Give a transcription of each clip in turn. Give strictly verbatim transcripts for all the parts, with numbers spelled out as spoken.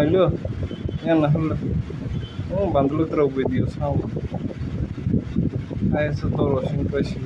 Hello, yang na hello. Oh, bandolo terau video sao. Hai, so toro sing pai si.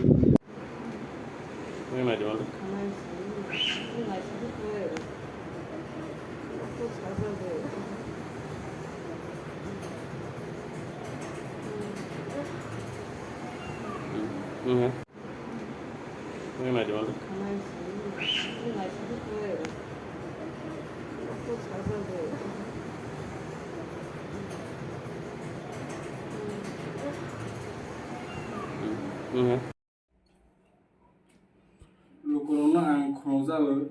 Lukurokno ang khunukjago.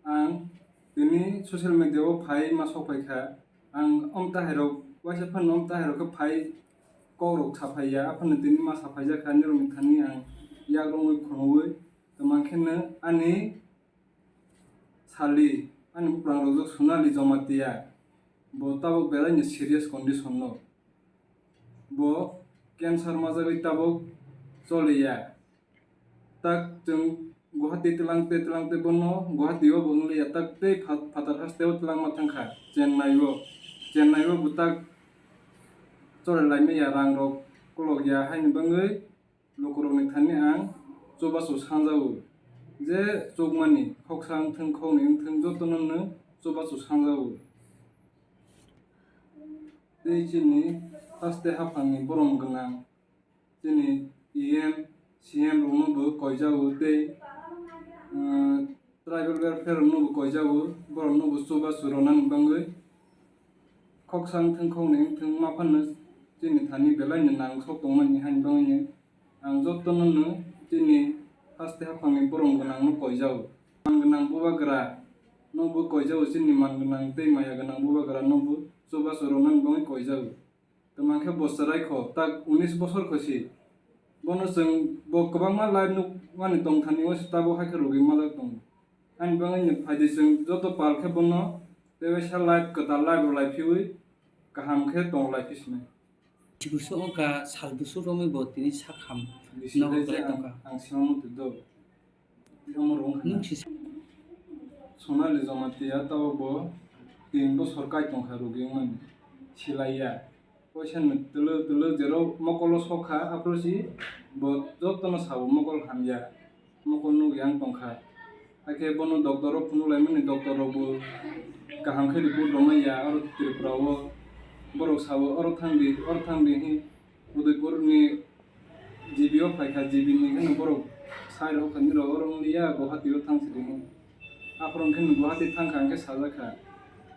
Ang tini social media o phai ma sok phai kha. Ang om tahairok waisa phano om tahairok khe phai kok rok sa phai ya. Aphano tini ma sa phai jak kha nirok ni thani ang yak rwngwi khunugwi. Tamo khe no ani sali, ani buprangrok Sonali Jamatia, bo tabuk belai ni serious condition no. Bo cancer majagwi tabuk choliya. Tak chwng Guwahati twlang tei twlang tei bono Guwahati o bo wngliya, tak tei pha-, phatar haste o twlangma thangkha Chennai o. Chennai o bo tak chole laimaya, rang rok kolok ya, haini bagwi lukurokni thani ang chubachu sanjago. Je chukmani khoksa wngthwng, khoknwi wngthwng, jotono no chubachu sanjago. Tei chini haste haphangni borom gwnang, chini E M, C M rokno bo koijago tei, uh, tribal welfare rokno bo koijago, borokno bo chubachu rwnani bagwi khoksa wngthwng, khoknwi wngthwng, ma phano chini thani belai no nangsok tongmani, haini bagwi no ang jotono no chini haste haphangni borom gwnangno koijago. Man gwnang bubagra no bo koijago, chini man gwnang tei maya gwnang bubagra no bo chubachu rwnani bagwi koijago. Tamo khe bo chwrai kho, tak unis bosor kho si. Bono chwng bo kwbangma live nukmani tongthani, o se tabuk hai khe rwgwi majak tongo. Ani bagwi no phaidi chwng joto pal khe bono tei waisa live, kwtal live rw lai phiwi kaham khe tong lai phi sinai. Chibusu wngkha sal busu romwi bo tini sakham. Bisi nogo bai je kwlai ang, tongkha. Ang sima muitu do. Omo rung khna. Nung si Sonali Jamatia tabuk bo tin bosor kai tongkha rwgwi wngmani. Silaiya. Poisa no twlwk twlwk jero mokolo sokha, aphuru si bo jotono sabo mokol hamya. Mokol nugwi ang tongkha. Hakhe bono doctor rok phunuk laimani, doctor rok bo kaham khe report rwmani ya, aro Tripura o borok sabo oro thangdi, oro thangdi hin. Udaipur ni G B o phaikha, G B ni kheno borok sai rok kha, nini rok oro wng liya, Guwahati o thang sidi hin. Aphuru hwnkhe Guwahati thangkha, hwnkhe sajakha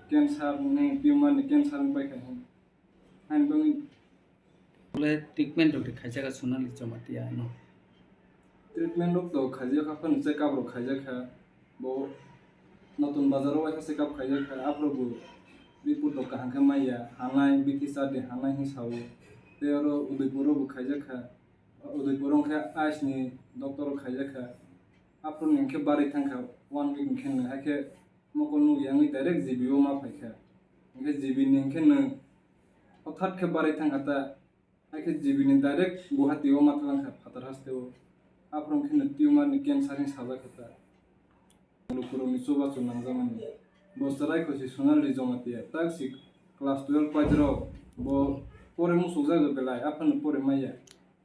cancer ni, tumor ni cancer wng paikha hin. Hain bangwi. Bole treatment rok de khaijak Sonali Jamatia no. Treatment rok to khaijak kha, phano check up rok khaijak kha. Bo Notun Bazar o waisa check up khaijak kha, aphuru bo report rok kaham khe maya, hanai, bithi chadi hanai hin sao. Tei oro Udaipur o bo khaijak kha. Udaipur o hwnkhe eyes ni doctor rok khaijak kha. Aphuru ni hwnkhe barwi thangkha, one week hwnkhe no, hakhe mokol nugwi wngwi direct G B o ma phaikha. Hwnkhe G B ni hwnkhe no hothat khe barwi thangkha ta. Hakhe G B ni direct Guwahati o ma twlang kha phatar haste o. Aphuru hwnkhe no tumor ni cancer hin sajak kha ta. Lukurok ni chubachu nangjakmani. Bo chwrai kho si Sonali Jamatia, tak si class twelve paithago. Bo pore muchukjago belai, aphano pore maya.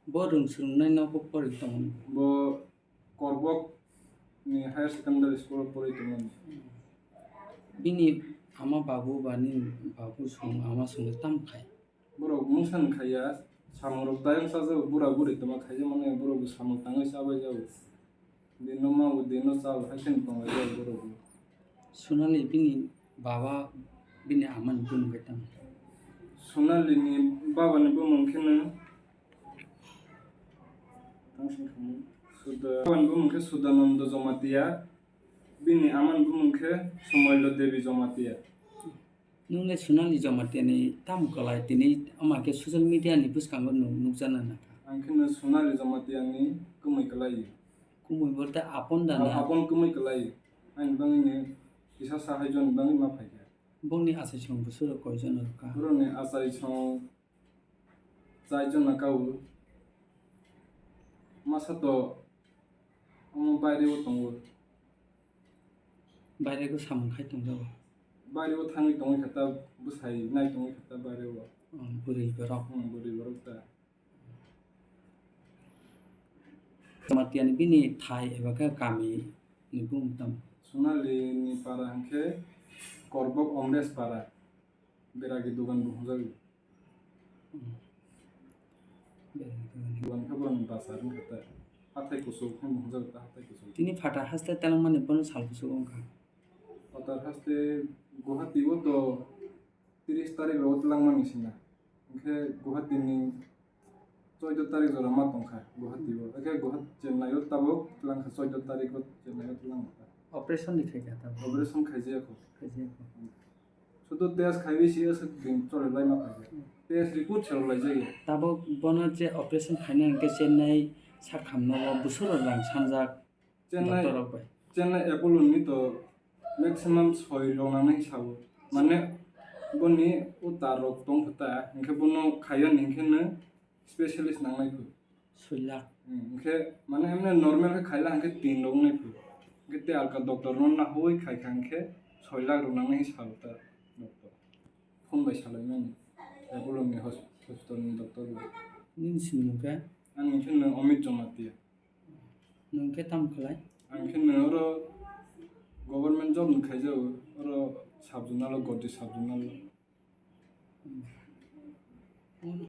Bo rwng swrwngnai nogo pore tongo. Bo Korbok ni higher secondary school o porwi tongmani. Bini ama babu ba nini babu song ama song tam khai. Borok mungsa ni khaiya, samung rok tayang sajak, bura buri tongma khaijak mani, borok bo samung tangwi chabai jago. Dino mago, dino chao, hai kheno tonglai jago borok bo. Sonali bini baba, bini ama ni bumung khe tamo? Sonali ni baba ni bumung khe no, tang sing khamwi, Suda-, baba ni bumung khe Sudananda Jamatia, bini ama ni bumung khe Somaila Devi Jamatia. Nung le Sonali Jamatia ni tamo kwlai, tini ama khe social media ni bwskango nuk-, nukjana nangkha. Ang khe no Sonali Jamatia ni kwmwi kwlai. Kwmwi bolte apon da na? Apon kwmwi kwlai. Ani bangwi ni kisa sahai joni bangwi ma phaikha. Bongni achaisong bwswk rok koijon rwkha? Borokni achaisong chaijon na kabo. Masa to omo baire o tongo. Baire khe samung khai tongjago. Bari o thangwi tongwi kha ta, bwsai nai tongwi kha ta bari o. Hmm, bwrwi borok. Hmm, bwrwi borok ta. Matiani bini thai eba khe kami ni bumung tamo? Sonali ni para hwnkhe Korbok Omres para, beragi dogan bo hwnjago. Hmm. Beragi dogan. Dogan khe borokni basa wngkha ta, hathai kuchuk hwnwi hwnjago ta, hathai kuchuk. Tini phatar haste telengmani bono sal kuchuk wngkha. Phatar haste Guwahati o to tris tarik rogo twlangmani sina. Hwnkhe Guwahati ni choido tarik jora ma tongkha Guwahati o. Hwnkhe Guwahati Chennai o tabuk twlangkha, choido tarik o Chennai o twlangkha. Operation ni khaikha tabuk? Operation khaijaya kho. Khaijaya kho. Hmm. Sudu test khaiwi si aswk din choli lai ma khaikha. Hmm. Test report se rw laijaya. Tabuk bono je operation khaina hwnkhe Chennai sakhamno o bwswk rok rang sanjak. Chennai, doctor rok bai. Chennai Apollo ni to maximum soi rok nangnai sao. Mane boni o tar rok tong kha ta, hwnkhe bono khaiyani hwnkhe no specialist nangnai kho. Soi lakh. Hmm, hwnkhe mane emne normal khe khaila hwnkhe tin rok wngnai kho. Hwnkhe tei alka doctor no nahui khaikha hwnkhe soi lakh rok nangnai sao ta doctor. Phone bai salaimani Apollo ni hos-, hospital ni doctor bai. Nini simung khe? Ani hwnkhe no Amit Jamatia. Nwng khe tamo khlai? Ang khe no oro government job ni khaijago, oro sub zonal o, Godi sub zonal o. Hmm.